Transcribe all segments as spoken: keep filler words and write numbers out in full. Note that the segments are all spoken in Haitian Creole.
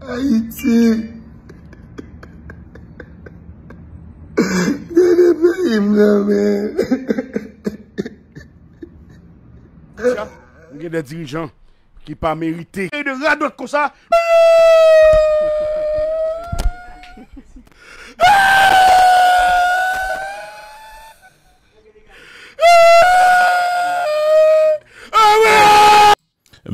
Ayiti. Gade peyi m nan, men. Sa, m gen de dirijan ki pa merite. E de radòt konsa.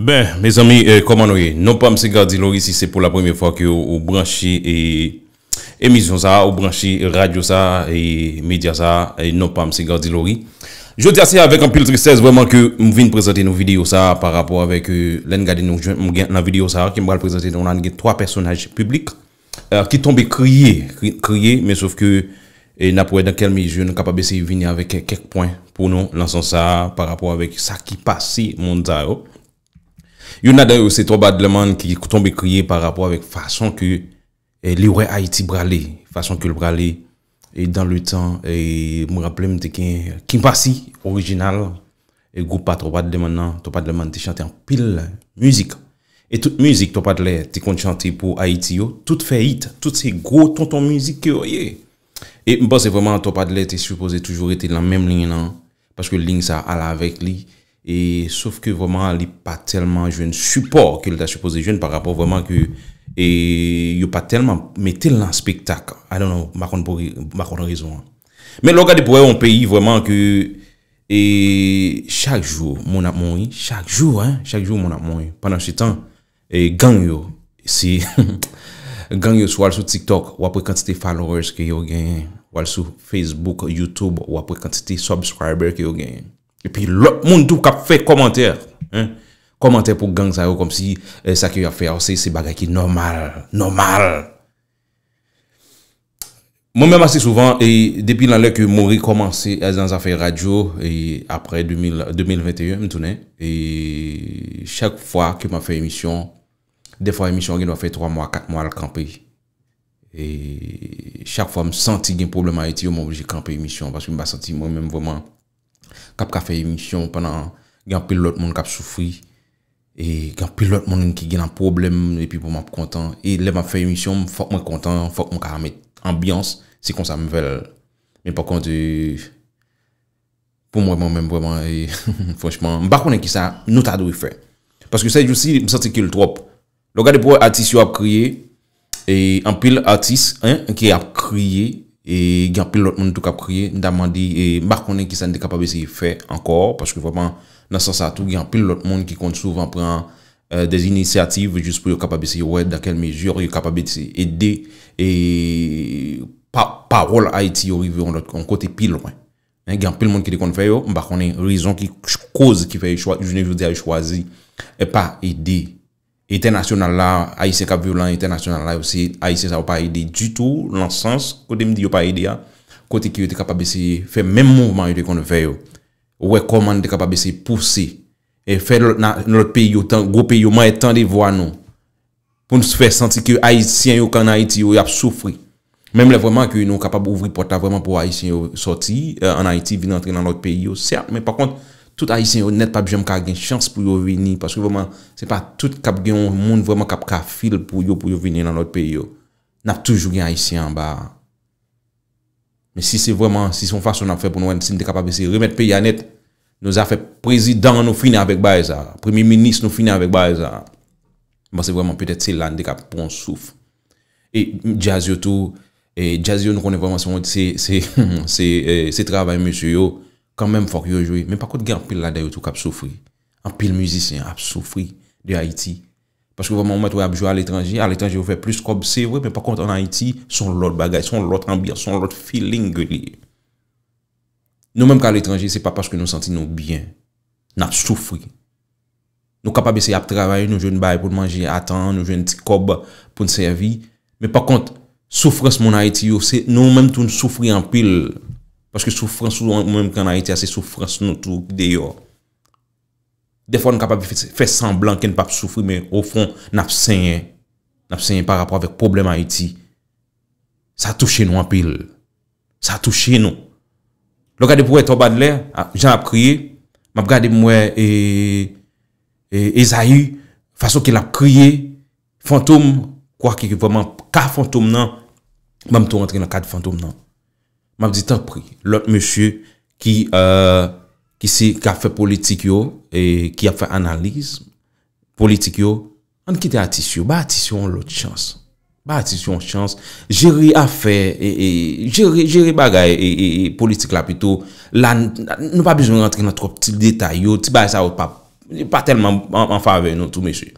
Ben, mezanmi, eh, kòman nou ye? Non pa m se Gardy Laurie, si se pou la premyè fwa ke ou, ou branche, eh, emisyon sa, ou branche radyo sa, e medya sa, e non pa m se Gardy Laurie. Jodi a se avèk anpil tristès vrèman ke m vin prezante nou videyo sa pa rapò avèk, eh, lè n gade nou jwenn, m gen nan videyo sa ke m pral prezante nou la, n gen twa pèsonaj piblik, eh, ki tonbe kriye, kri-, kriye, men sof ke, eh, n ap wè nan kèl mezi nou kapab eseye vini avèk kèk pwen pou nou nan sans sa pa rapò avèk sa ki pase moun sa yo. Youn ladan yo se Tòpad Lèmann ki tonbe kriye pa rapò avèk fason ke, eh, li wè Ayiti prale, fason ke l prale, e dan le tan, e m raple m te gen Kimpasi orijinal, e gwoup pa Tòpad Lèmann nan, Tòpad Lèmann te chante anpil mizik. E tout mizik Tòpad Lè te konn chante pou Ayiti yo, tout fè hit, tout se gwo tonton mizik ke yo ye. E m panse vrèman Tòpad Lè te sipoze toujou rete nan menm liy nan, paske liy sa al avèk li. E sof ke vrèman li pa tèlman jwenn sipò ke li ta sipoze jwenn pa rapò vrèman ke, e, yo pa tèlman mete l nan spektak. I don't know, m pa konn pou re-, m pa konn rezon an. Men lè w gade pou wè yon peyi vrèman ke, e, chak jou moun ap mouri, chak jou, en, chak jou moun ap mouri. Pandan se tan, e, gang yo, se gang yo, si w al sou TikTok, w ap wè kantite followers ke yo genyen. W al sou Facebook, YouTube, w ap wè kantite subscriber ke yo genyen. Epi lòt moun tou k ap fè kòmantè, en, kòmantè pou gang sa yo, kòmsi, eh, sa ke y ap fè a, se, se bagay ki nòmal, nòmal. Mwen menm ase souvan, e depi nan lè ke mwen rekòmanse, eh, nan zafè radyo, e apre de mil, de mil venteyen, m tounen, e chak fwa ke m ap fè emisyon, dèfwa emisyon an gen dwa fè twa mwa, kat mwa l kanpe. E chak fwa m santi gen pwoblèm Ayiti yo, m oblije kanpe emisyon an, paske m pa santi mwen menm vrèman k ap ka fè emisyon pandan gen anpil lòt moun k ap soufri, e gen anpil lòt moun ki gen nan pwoblèm, epi pou m ap kontan. E lè m ap fè emisyon, fòk mwen kontan, fòk mwen ka met anbyans, se konsa m fè l. Men pa kont, e, pou mwen, mwen menm, vrèman, e, franchman, m pa konnen kisa nou ta dwe fè. Paske sèjousi, m santi ke l twòp. Lè w gade pou wè atis yo ap kriye, e anpil atis, en, ki ap kriye, e gen anpil lòt moun tou k ap kriye. M ta mande, e m pa konnen kisa n te kapab eseye fè ankò, paske vrèman, nan sans sa tou, gen anpil lòt moun ki konn souvan pran, eh, des initiatives jis pou yo kapab eseye wè dans quelle mesure yo kapab eseye ede, e pa, pawòl Ayiti yo rive yon lòt, yon kote pi lwen. En, gen anpil moun ki te konn fè yo, m pa konnen rezon ki ch-, koz ki fè yo chwa-, jounen jodi a yo chwazi, e pa ede. Entènasyonal la, Ayisyen k ap viv lan entènasyonal la, yo se Ayisyen sa yo pa ede ditou, nan sans, kote m di yo pa ede a, kote ke yo te kapab eseye fè menm mouvman yo te konn fè yo. Wè kòman n te kapab eseye pouse, e fè lòt na-, lòt peyi yo, tan, gwo peyi yo, mwen tande vwa nou. Pou n fè santi ke Ayisyen yo k ann Ayiti yo, y ap soufri. Menm lè vrèman ke nou kapab ouvri pòt la vrèman pou Ayisyen yo sòti, eh, ann Ayiti, vin rantre nan lòt peyi yo, sèt, men pa kont, tout Ayisyen yo nèt p ap janm ka gen chans pou yo vini, paske vrèman, se pa tout k ap gen yon moun vrèman k ap ka fil pou yo, pou yo vini nan lòt peyi yo. N ap toujou gen Ayisyen anba a. Men si se vrèman, si se yon fason n ap fè pou nou wè si n te kapab eseye remèt peyi a nèt, nou zafè prezidan an, nou fini avèk bagay sa. Premye minis, nou fini avèk bagay sa. M panse vrèman petèt se la n te ka pran yon souf. E djaz yo tou, e djaz yo nou konnen vrèman se yon, se, se, se, e, se travay mesye yo. Kanmenm fòk yo jwe. Men pa kont gen anpil ladan yo tou k ap soufri. Anpil mizisyen ap soufri de Ayiti. Paske vrèman, ou mèt wè y ap jwe aletranje. Aletranje, yo fè plis kòb, se vre, men pa kont, ann Ayiti, se yon lòt bagay, se yon lòt anbyans, se yon lòt feeling ke li ye. Nou menm k aletranje, se pa paske nou santi nou byen. N ap soufri. Nou kapab eseye ap travay, nou jwenn bagay pou n manje a tan, nou jwenn ti kòb pou n sèvi. Men pa kont, soufrans moun Ayiti yo, se nou menm tou n soufri anpil. Paske soufrans ou menm ki ann Ayiti a, se soufrans nou tou ki deyò. Dèfwa, nou kapab fè, fè sanblan ke n p ap soufri, men ofon, n ap senyen. N ap senyen pa rapò avèk pwoblèm Ayiti. Sa touche nou anpil. Sa touche nou. Lè w gade pou wè Tòbad Lè, a, jan l ap kriye, m ap gade m wè, e, e, Ezayi, fason ke l ap kriye, Fantom, kwake ke vrèman ka Fantom nan, ban m tou rantre nan kad Fantom nan. M ap di tanpri, lòt mesye ki, euh, ki se, k ap fè politik yo, e ki ap fè analiz politik yo, ann kite atis yo, ba atis yo yon lòt chans. Ba atis yo yon chans, jere afè, e, e, jere, jere bagay, e, e, e, politik la pito. La, n-, nou pa bezwen rantre nan twòp ti detay yo, ti bagay sa yo pa, pa tèlman an, an favè nou tou, mesye.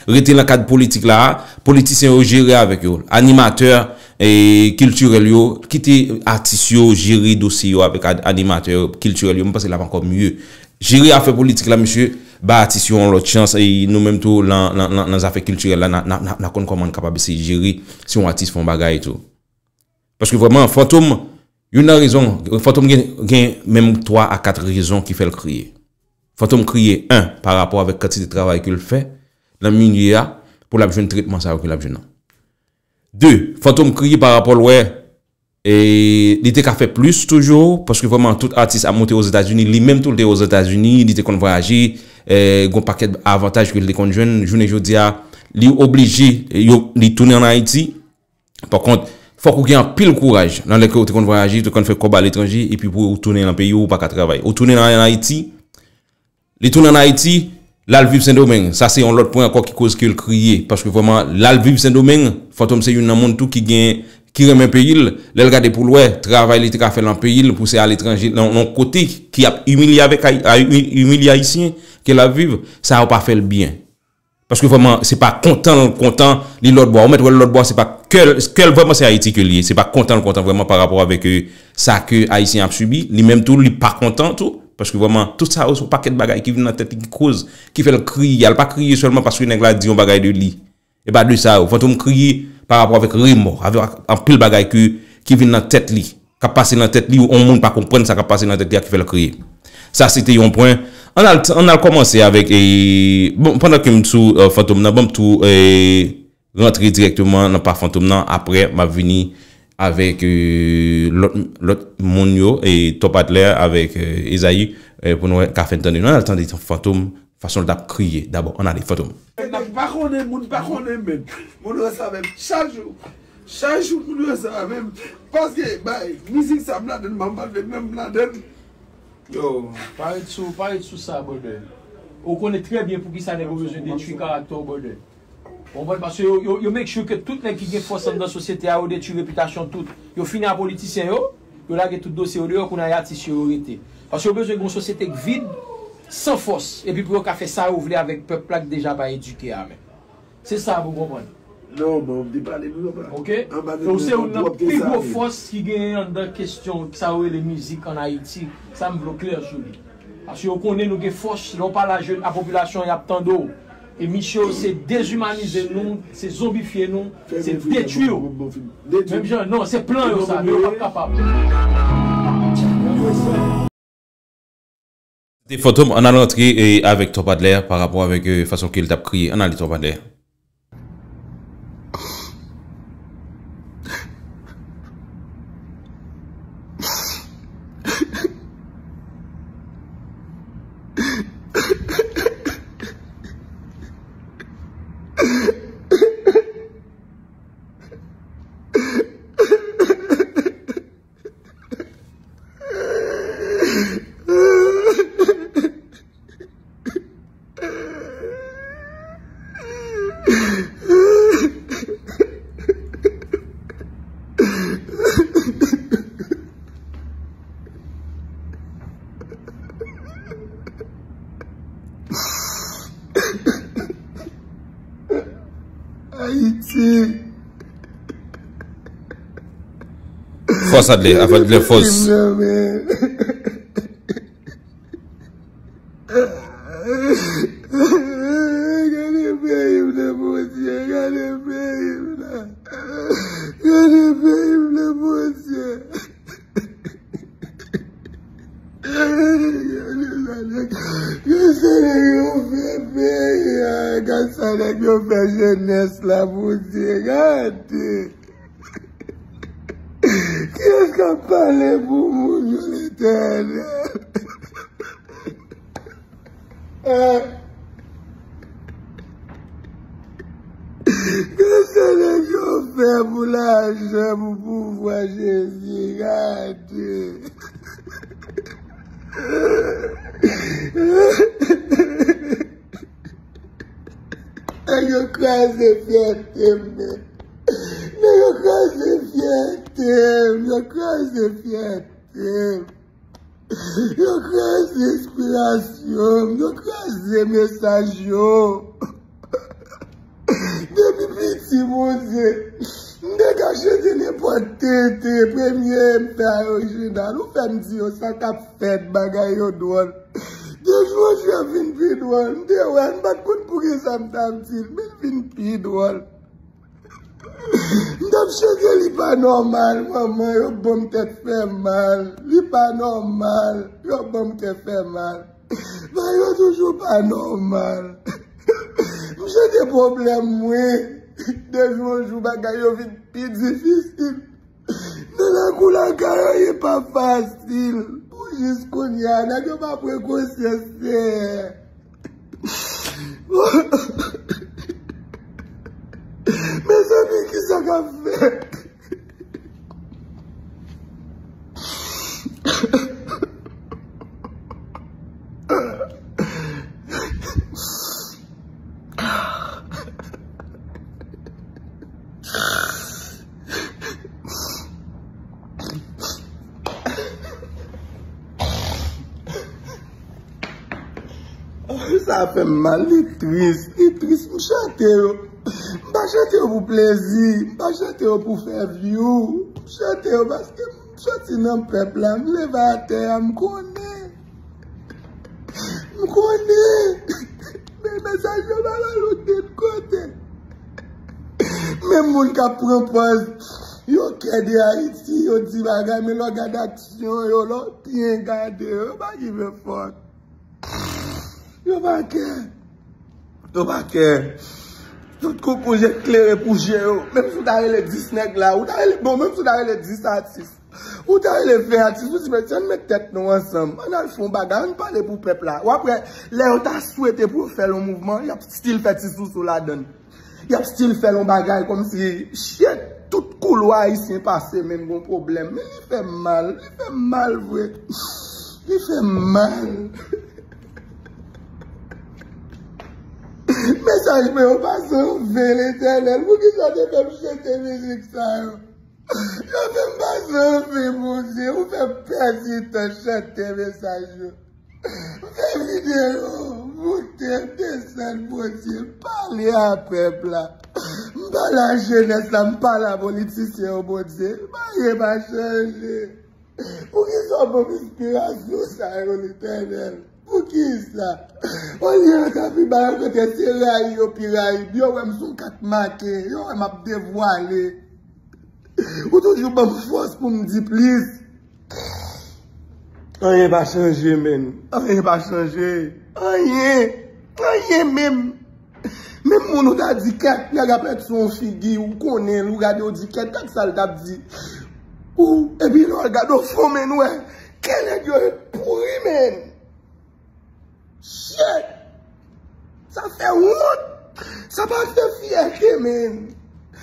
Rete nan kad politik la, politisyen yo jere avèk yo. Animatè, e, kiltirèl yo, kite atis yo jere dosye yo avèk ad-, animatè kiltirèl yo. Mwen panse l ap ankò mye. Jere afè politik la, mesye, ba atis yo yon lòt chans, e nou menm tou, nan, nan, nan, nan zafè kiltirèl la, n a, n a, n a, n a konn kòman n kapab eseye jere si yon atis fè yon bagay tou. Paske vrèman, Fantom, youn nan rezon, Fantom gen, gen menm twa a kat rezon ki fè l kriye. Fantom kriye, en, pa rapò avèk kantite travay ke l fè nan milye a, pou l ap jwenn tretman sa yo ke l ap jwenn nan. De, Fantom kriye pa rapò l wè, e, li te ka fè plis toujou, paske vrèman tout atis ap monte Ozetazini, li menm tou l te Ozetazini, li te konn vwayaje, e, gon pakèt avantaj ke l te konn jwenn, jounen jodi a, li oblije, e, yo, li tounen ann Ayiti. Pa kont, fòk ou gen anpil kouraj. Nan lè ke ou te konn vwayaje, ou te konn fè kòb aletranje, epi pou ou tounen nan peyi w, ou pa ka travay. Ou tounen nan, ann Ayiti, li tounen ann Ayiti, l al viv Sendomeng. Sa se yon lòt pwen ankò ki koz ke l kriye. Paske vrèman, l al viv Sendomeng, Fantom se youn nan moun tou ki gen, ki renmen peyi l. Lè l gade pou l wè, travay li te ka fè nan peyi l, pou se aletranje, nan yon kote ki ap imilye avèk Ay-, Ay-, imilye Ayisyen ke l ap viv, sa yo pa fè l byen. Paske vrèman, se pa kontan l kontan, li lòtbò. Ou mèt wè l lòtbò, se pa kè l, kè l vrèman se Ayiti ke l ye. Se pa kontan l kontan vrèman pa rapò avèk, e, sa ke Ayisyen ap sibi. Li menm tou, li pa kontan tou. Paske vrèman, tout sa yo, se yon pakèt bagay ki vin nan tèt li, ki koz, ki fè l kriye. L pa kriye sèlman paske nèg la di yon bagay de li. E pa de sa yo. Fantom kriye pa rapò avèk remò, avèk anpil bagay ke, ki vin nan tèt li. K ap pase nan tèt li, yon moun pa konprann sa k ap pase nan tèt li a ki fè l kriye. Sa se te yon pwen. Ann al, ann al kòmanse avèk, e, bon, pandan ke m sou, e, Fantom nan, ban m tou, e, rantre dirèkteman nan pa Fantom nan. Apre, m ap vini avèk, e, lòt, lòt moun yo, e, Top Adler avèk, e, Ezayi, e, pou nou wè ka fè n tande. Nou ann al tande Fantom, fason l t ap kriye. Dabò, ann ale, Fantom. Nèg pa konnen, moun pa konnen, men. Moun wè sa menm chak jou. Chak jou moun wè sa menm. Paske, bay, mizik sa m ladann, m ap pale menm m ladann. Yo, pa ret sou, pa ret sou sa, brother. Ou konnen trè byen poukisa nèg yo bezwen detwi karaktè w, brother. Ou konprann? Paske yo, yo, yo make sure ke tout nèg ki gen fòs anndan sosyete a, yo detwi repitasyon tout. Yo fini a politisyen yo, yo lage tout dosye yo deyò, kounye a e atis yo, yo rete. Paske yo bezwen gen yon sosyete k vid, san fòs, epi pou yo ka fè sa yo vle avèk pèp la k deja pa edike a menm. Se sa pou w konprann. Non, men w te pale pou yo pa. Ok? Anba de ou se youn nan pi gwo fòs ki genyen anndan kesyon sa yo rele mizik ann Ayiti. Sa m vle w klè sou li. Paske yo konnen nou gen fòs, lè w pale a jèn, a popilasyon, y ap tande w. E misye yo se dezimanize nou, se zonbifye nou, se detwi yo. Menm jan, non, se plan yo sa, men yo p ap kapab. Te Fantom, ann al rantre, e, avèk Top Adler pa rapò avèk, e, fason ke l t ap kriye. Ann ale, Top Adler. Ayiti. Fòs Adler, avèk lè fòs. Gade peyi m nan, Bondye, gade peyi m nan. Gade peyi m nan, Bondye. Gade sa nèg, gade sa nèg yo fè peyi a, gade sa nèg yo fè jenès la, Bondye, gade. Kiyès k ap pale pou moun yo, Letènèl? Ah. Gade sa nèg Pè pou lajan, pou pouvwa, Jezi, gade. Nèg yo kraze fyète m, men. Nèg yo kraze fyète m, yo kraze fyète m. Yo kraze enspirasyon m, yo kraze mesaj yo. Depi piti, Bondye, m te ka chante nenpòt tenten, premye m fè a orijinal. Ou fè m di yo sa k ap fèt, bagay yo dwòl. De jou an jou ap vin pi dwòl. M te wè, m pa t konn poukisa m t ap di l, men l vin pi dwòl. M t ap chante li pa nòmal, manman, yo ban m tèt fè mal. Li pa nòmal, yo ban m tèt fè mal. Bagay yo toujou pa nòmal. M chante pwoblèm mwen. De jou an jou, bagay yo vin pi difisil. Nan lakou lakay, anyen pa fasil. Pou jis kounye a, nèg yo pa pran konsyans, Senyè. Mezanmi, ki sa k ap fèt? Sa fè m mal, li tris, li tris. M chante yo. M pa chante yo pou plezi, m pa chante yo pou fè view. M chante yo paske m soti nan pèp la, m leve atè a, m konnen. M konnen. Men mesaj yo pa ba nou tout kote. Menm moun k ap pran pòz, yo kè de Ayiti, yo di bagay, men lè w gade aksyon yo, lè w byen gade yo, yo pa give a fuck. Yo pa kè. Yo pa kè. Tout koukou je klere pou je yo. Menm si w ta rele dis nèg la, ou ta rele, bon, menm si w ta rele dis atis, ou ta rele ven atis, ou di, "Mesye, ann met tèt nou ansanm, ann al fè yon bagay, ann pale pou pèp la." W ap wè, lè yo ta swete pou yo fè yon mouvman, y ap still fè ti sousou ladan l. Y ap still fè yon bagay kòmsi, shit, tout koulwa ayisyen pase menm gon pwoblèm. Men li fè m mal, li fè m mal vre. Li fè m mal. Mesaj mwen yo pase anven, Letènèl. Poukisa w te fè m chante mizik sa yo? Yo fè m pase anven, Bondye. Ou fè m pèdi tan chante mesaj yo. Fè videyo, moute, desann, Bondye. Pale a pèp la. M pale a jenès la, m pale a politisyen yo, Bondye. Anyen pa chanje. Poukisa w ban m enspirasyon sa yo, Letènèl? Poukisa? Olye yo ta pi ba yo kote, se rayi yo pi rayi m. Yo wè m se yon kat make, yo wè m ap devwale. Ou toujou ban m fòs pou m di plis. Anyen pa chanje, menn. Anyen pa chanje. Anyen. Anyen menm. Menm moun ou ta di kèk nèg ap mèt sou yon figi, ou konnen l, ou gade, ou di kèk, kèk sa l t ap di. Ou, epi lè w al gade w fon, menn, ou wè, kè nèg yo pouri, menn. Shit! Sa fè wont! Sa pa fè fyète, menn!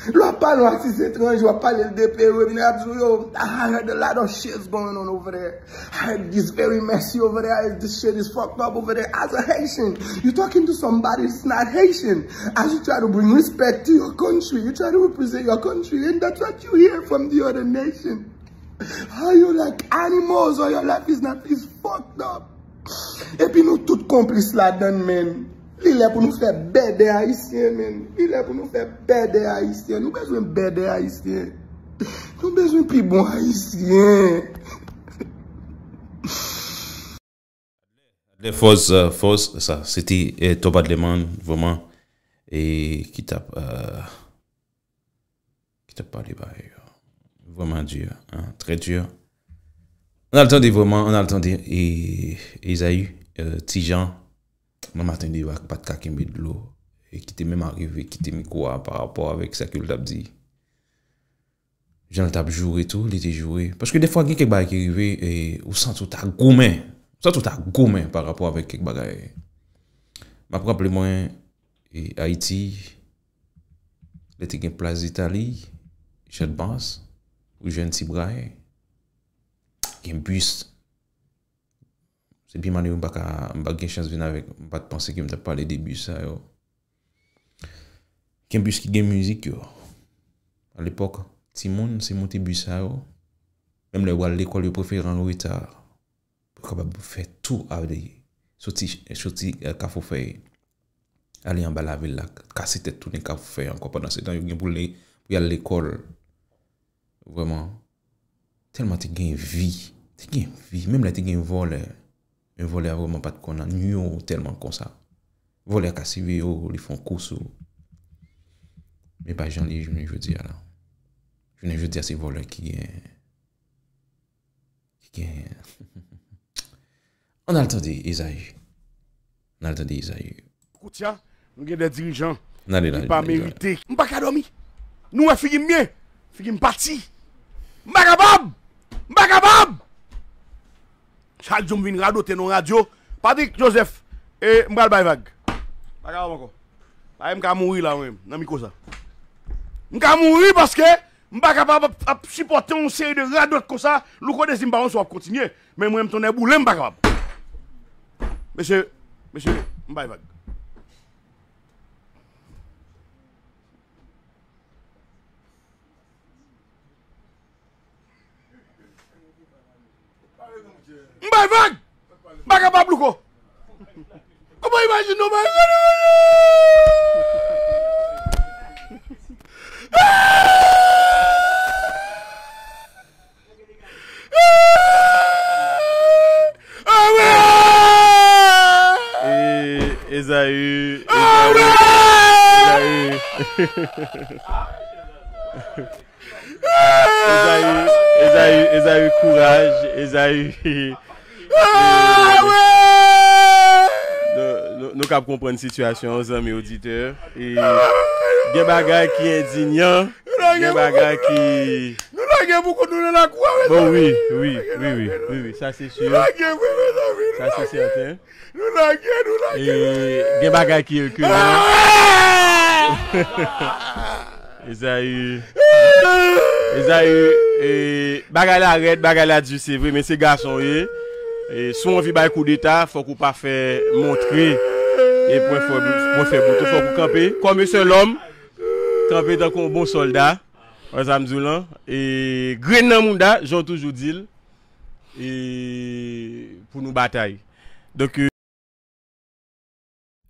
Lè w ap pale yon atis etranje, w ap pale l de Peru, epi nèg ap di w, "Yo, I heard a lot of shit's going on over there. I heard it's very messy over there. This shit is fucked up over there." As a Haitian, you talking to somebody that's not Haitian. As you try to bring respect to your country, you try to represent your country, and that's what you hear from the other nation. How you like animals or your life is not, is fucked up. Epi nou tout konplis ladan l, menn. Li lè pou nou fè bèdè ayisyen, menn. Li lè pou nou fè bèdè ayisyen. Nou bezwen bèdè ayisyen. Nou bezwen pi bon ayisyen. Adlè Force, euh, Force, sa, se te, eh, Top Adlèman, vrèman, e ki t ap, euh, ki t ap pale bagay yo. Vrèman di, hein, trè di. Ann al tande vrèman, ann al tande, e, Ezayi, euh, Ti Jan, nan maten deyò a, ki pa t ka kenbe dlo, e ki te menm arive kite mikwo a pa rapò avèk sa ke l t ap di. Jan l t ap joure tou, li te joure. Paske defwa gen kèk bagay ki rive, e ou santi w ta goumen. Ou santi w ta goumen pa rapò avèk kèk bagay. M ap raple mwen, e Ayiti, lè te gen plas Itali, Chadbans, ou jwenn Ti Bray. Gen bis. Se pi malere m pa ka, m pa gen chans vin avèk, m pa t panse ke m t ap pale de bis sa yo. Gen bis ki gen mizik yo. Alepòk, timoun se monte bis sa yo. Menm lè yo al lekòl, yo prefere an reta. Pou yo kapab fè tou ale. Soti, soti, eh, Kafou Fèy. Ale anba lavil la, kase tèt tounen Kafou Fèy ankò. Pandan se tan, yo gen pou le, pou y al lekòl. Vrèman, tèlman te gen vi. Te gen vi. Menm lè te gen vòlè. Men vòlè a vrèman pa t konn anyen tèlman konsa. Vòlè a ka siveye w, li fè yon kou sou ou. Men pa jan li ye jounen jodi a la. Jounen jodi a se vòlè ki gen, ki gen. Ann al tande Ezayi. Ann al tande Ezayi. Koutya, nou gen de dirijan ki pa merite. M pa ka dòmi. Nou wè figi m byen. Figi m pati. M pa kapab! M pa kapab! Chak jou m vin radote nan radyo. Patrick Joseph, e, m pral bay vag. Pa kapab ankò. Paske m ka mouri la, mwen menm, nan mikwo sa. M ka mouri paske m pa kapab ap, ap sipòte yon seri de radòt konsa. Louko Dezi, m pa konn si w ap kontinye. Men mwen, m tonnè boule, m pa kapab. Mesye, mesye, m bay vag. M bay vag! M pa kapab, Louko! Kòman imajine w bay vag? Ah ouais! E, Ezayi, Ezayi, Ezayi. Ezayi, Ezayi, Ezayi, kouraj, Ezayi. Nou, nou, nou kab konprann sitiyasyon an, zanmi oditè. E gen bagay ki endinyan, gen bagay ki... Nou lage pou kont nou nan lakou a, mesye. Bon, wi, wi, wi, wi, wi, wi, sa se si. Nou lage vre, mezanmi, nou lage. Sa se sèten. Nou lage, nou lage. E gen bagay ki rekeyan. Ah! Ezayi. Ezayi, e, bagay la rèd, bagay la di, se vre, men se gason w ye. E, si w anvi bay koudeta, fòk ou pa fè montre. E pwen fò, pwen fè bout ou, fòk ou kanpe. Kòm se lòm, kanpe tankou yon bon sòlda. Wè sa m di w lan. E, grenn nan mouda, jan w toujou di l. E, pou nou batay. Donk, e,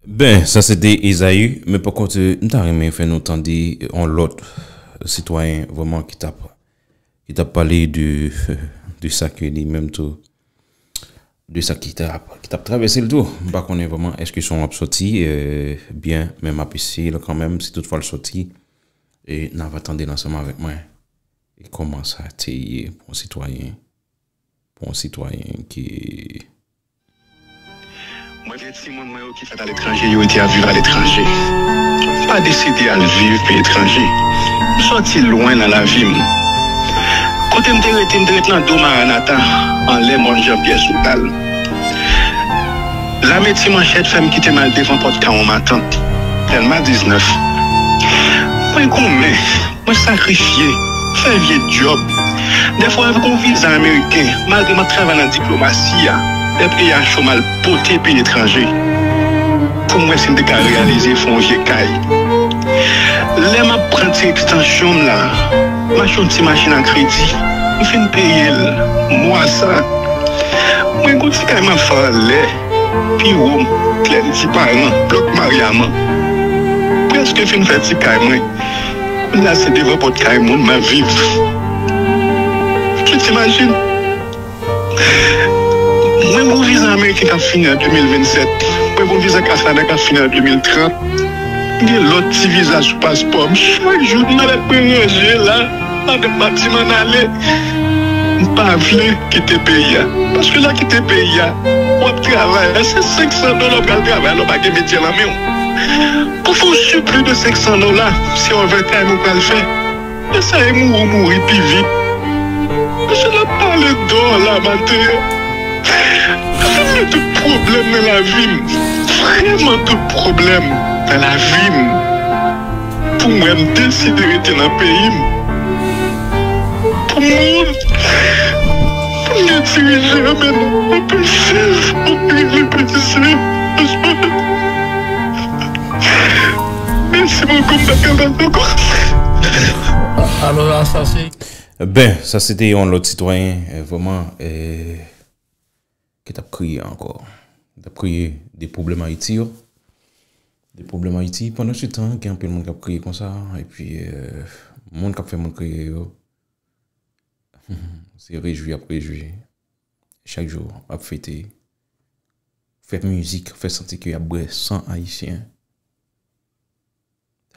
Ben, sa se te Ezayi, men pa kont, m ta renmen fè nou tande yon lòt sitwayen vrèman ki t ap, ki t ap pale de, de sa ke li menm tou, de sa ki t ap, ki t ap travèse l tou. M pa konnen vrèman èske son ap soti, eh, byen, men m ap eseye l kanmenm, si toutfwa l soti, e n a va tande l ansanm avèk mwen. E kòman sa te ye pou yon sitwayen, pou yon sitwayen ki Mwen gen timoun mwen yo ki fèt aletranje, yo rete ap viv aletranje. M pa deside al viv peyi etranje. M sòti lwen nan lavi m. Kote m te rete, m te rete nan do Maranata, anlè mòn Jan Pyè Soukal. Lame ti manchèt fè m kite m al devan pòt kay yon matant, Tèlma diznèf. Mwen goumen. Mwen sakrifye, fè vye djòb. Dèfwa avèk yon viza ameriken, malgre m ap travay nan diplomasi a, lè peyi a cho m al pote peyi etranje. Pou m wè si m te ka reyalize fè yon vye kay. Lè m ap pran ti ekstansyon m la, m achte yon ti machin a kredi. M fin peye l mwa sa. Mwen gon ti kay m ap fè anlè, pi wo m, klè di paran, blòk maryaman. Prèske fin fè ti kay mwen. Kounye a se devan pòt kay moun m ap viv. Tu t'imagines? Mwen gon viza ameriken k ap fini an de mil vennsèt. Mwen gon viza Kanada k ap fini an de mil trant. Gen lòt ti viza sou paspò m. Chak jou nan lèt mwen ranje la, avèk m ap di m ann ale. M pa vle kite peyi a. Paske lè w kite peyi a, w ap travay. Se senk san dola w pral travay, lè w pa gen metye nan men w. Pou fè yon sipli de senk san dola, se overtime ou pral fè. Eseye mouri, mouri pi vit. Mesye, n ap pale dòla maten an. Vrèman tout pwoblèm nan lavi m. Vrèman tout pwoblèm nan lavi m. Pou mwen, m deside rete nan peyi m. Moun pou n gen dirijan, men anpil chèf, anpil politisyen. Mèsi bokou, m pa kapab ankò. Alò, sa se. Ben, sa se te yon lòt sitwayen, eh, vrèman, eh, ki t ap kriye ankò. Ki t ap kriye de pwoblèm Ayiti yo. De pwoblèm Ayiti. Pandan se tan, gen anpil moun k ap kriye konsa, epi, eh, moun k ap fè moun kriye yo, se rejwi y ap rejwi. Chak jou, ap fete. Fè mizik, fè santi ke y ap bwè san Ayisyen.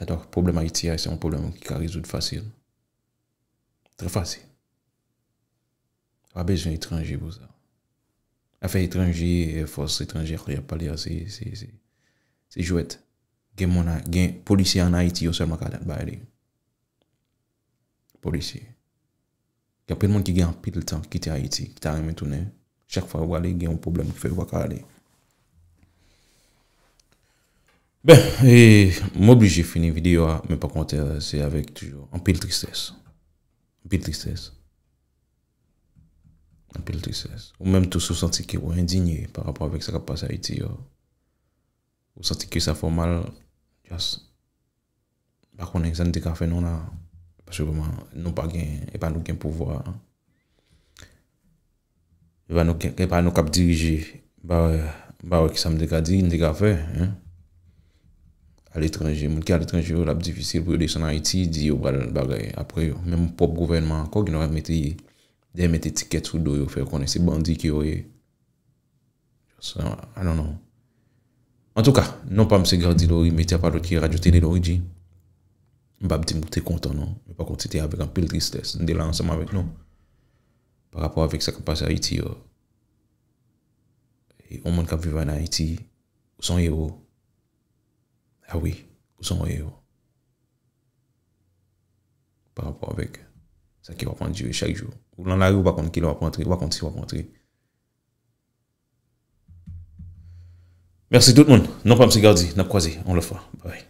Atò, pwoblèm Ayiti a, se yon pwoblèm ki ka rezoud fasil. Trè fasil. Pa bezwen etranje pou sa. Afè etranje, fòs etranje, y ap pale a, se, se, se, se jwèt. Gen moun, gen polisye an Ayiti, yo sèlman ka bay li. Polisye. Gen anpil moun ki gen anpil tan kite Ayiti, ki ta renmen tounen. Chak fwa yo prale, gen yon pwoblèm ki fè yo pa ka ale. Ben, e, m oblije fini videyo a, men pa kont, se avèk toujou anpil tristès. Anpil tristès. Anpil tristès. Ou menm tou, si w santi ke w endinye pa rapò avèk sa k ap pase Ayiti yo, ou santi ke sa fè w mal, just, m pa konnen sa n te ka fè nou la. Paske vrèman, nou pa gen, e pa nou gen pouvwa a. E pa nou gen, e pa nou k ap dirije. M pa wè, m pa wè kisa m te ka di, m te ka fè, en. Aletranje, moun ki aletranje yo, l ap difisil pou yo desann Ayiti, di yo pral bagay apre yo. Menm pwòp gouvènman ankò, gen dwa mete, dèyè mete etikèt sou do yo, fè yo konnen se bandi ke yo ye. So, I don't know. Antouka, non pa m se Gardy Laurie, medya pa lòt ki Radyo Tele Laurie G. M p ap di m te kontan, non. Men pa kont, se te avèk anpil tristès. M te la ansanm avèk nou. Pa rapò avèk sa k ap pase Ayiti yo. E yon moun k ap viv ann Ayiti, ou se yon ewo. A wi, ou se yon ewo. Pa rapò avèk sa ke w ap andire chak jou. Ou nan lari, ou pa konn kilè w ap rantre, ou pa konn si w ap rantre. Mèsi tout moun. Non pa m se Gardy. N ap kwaze yon lòt fwa. Bye.